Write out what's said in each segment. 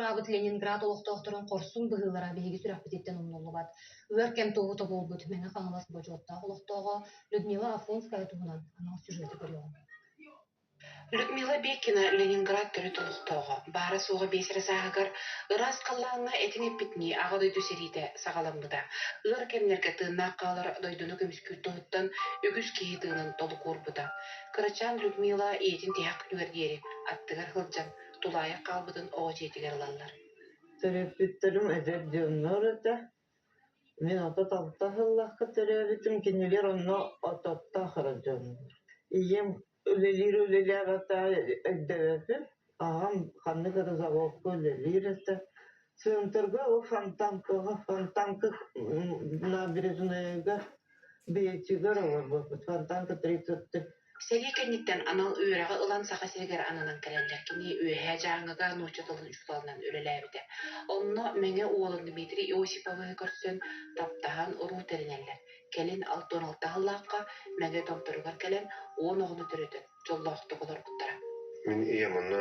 туораабыт Ленинград олохтоохторун хорсун быһыылара биһиги сүрэхпититтэн умнуллубат. Ыар кэм туоһута буолбут Мэҥэ Хаҥалас бочуоттаах олохтооҕо Людмила Афонская туһунан анал сюжеты көрүөҕүҥ. Людмила Бекина Ленинград төрүт олохтооҕо, баара-суоҕа биэс эрэ сааһыгар ыраас халлааҥҥа этиҥ эппитинии Аҕа дойду сэриитэ саҕаламмыта. Ыар кэмнэргэ тыыннаах хаалар дойдуну көмүскүүр туһуттан үгүс киһи тыынын толук уурбута. Кырачаан Людмила ийэтин тиһэх күнүгэр диэри аттыгар сылдьан, тулаайах хаалбытын оҕо дьиэтигэр ылаллар. Төрөппүттэрим эдэр дьоннор этэ. Мин 36 сыллаахха төрөөбүтүм, кинилэр онно ототтоох эрэ дьоннор. Ийэм үлэлиир үлэлээбэтэ өйдөөбөппүн. Аҕам ханнык эрэ заводка үлэлиир этэ. Центрга ол Фонтанкаҕа, Фонтанка набережнайыгар бэйэтигэр олорбуппут. Фонтанка 33. Сэрии кэнниттэн анал үөрэҕи ылан Саха сиригэр ананан кэлэллэр. Кини Үөһээ Дьааҥыга нуучча тылын учууталынан үлэлээбитэ. Онно Мэҥэ уолун Дмитрий Иосифовиһы көрсөн, таптаһан уруу тэринэллэр. Кэлин 66 сыллаахха Мэҥэ Томторугар кэлэн 10 оҕону төрөтөн, дьоллоохтук олорбуттара. Мин ийэм онно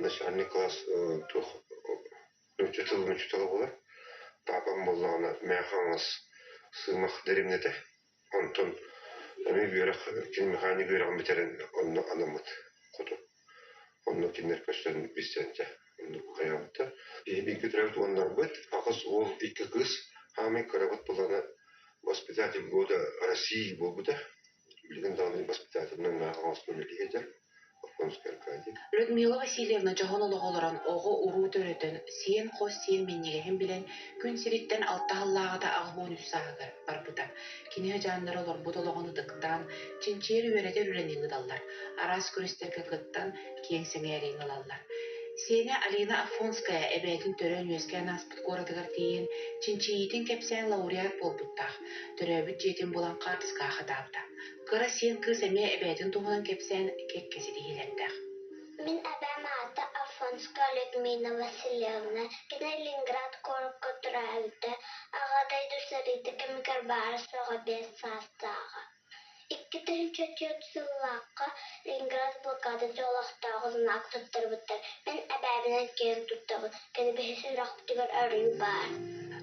начальный класс туох нуучча тылын учуутала буолар. Папам буоллаҕына Мэҥэ Хаҥалас Сыымах дэриэбинэтэ. Онтон эмиэ үөрэх, кини механик үөрэҕин бүтэрэн онно анаммыт хоту. Онно кинилэр көрсөн билсэн дьэ оннук хайаабыттар. Киһи бииргэ төрөөбүт уоннарбыт, аҕыс уол, икки кыыс. Хаамай кырабыт былаана воспитатель года России буолбута. Билигин даҕаны воспитателинэн Хаҥаласпын үлэлии сылдьар. Людмила Васильевна дьоһун олоҕу олорон, оҕо-уруу төрөтөн, сиэн-хос сиэн минньигэһин билэн, күн сириттэн алта сыллааҕыта 83 сааһыгар барбыта. Кини сыдьааннара олорбут олоҕун ытыктаан, чинчийэр үөрэтэр үлэни ыыталлар, араас күрэстэргэ кыттан, киэҥ сэҥээриини ылаллар. Сиэнэ Алина Афонская эбээтин төрөөн-үөскээн ааспыт куоратыгар тиийэн, чинчийиитин кэпсээн лауреат буолбуттаах, төрөөбүт дьиэтин булан хаартыскаҕа хатаабыта. Кыра сиэн кыыс эмиэ эбээтин туһунан кэпсээн кэккэ ситиһиилэрдээх. Мин эбээм аата Афонская Людмила Васильевна. Кини Ленинград куоракка төрөөбүтэ. Аҕа дойду сэриитэ кэмигэр баара-суоҕа 5 саастааҕа. 2004 сыллаахха Ленинград блокадата олохтооҕу знак туттарбыттар. Мин эбээбинэн киэн туттабын. Кини биһиги сүрэхпитигэр өрүү баар.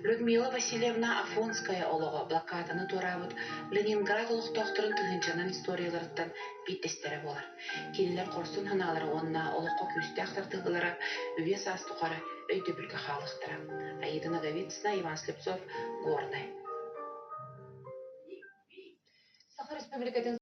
Людмила Васильевна Афонская олоҕо блокаданы туораабыт Ленинград олохтоохторун тыһыынчанан историяларыттан биирдэстэрэ буолар. Кинилэр хорсун санаалара уонна олоххо күүстээх тардыһыылара үйэ-саас тухары өйдөбүлгэ хаалыахтара. Аида Ноговицына, Иван Слепцов, Горнай. Саха Республикатын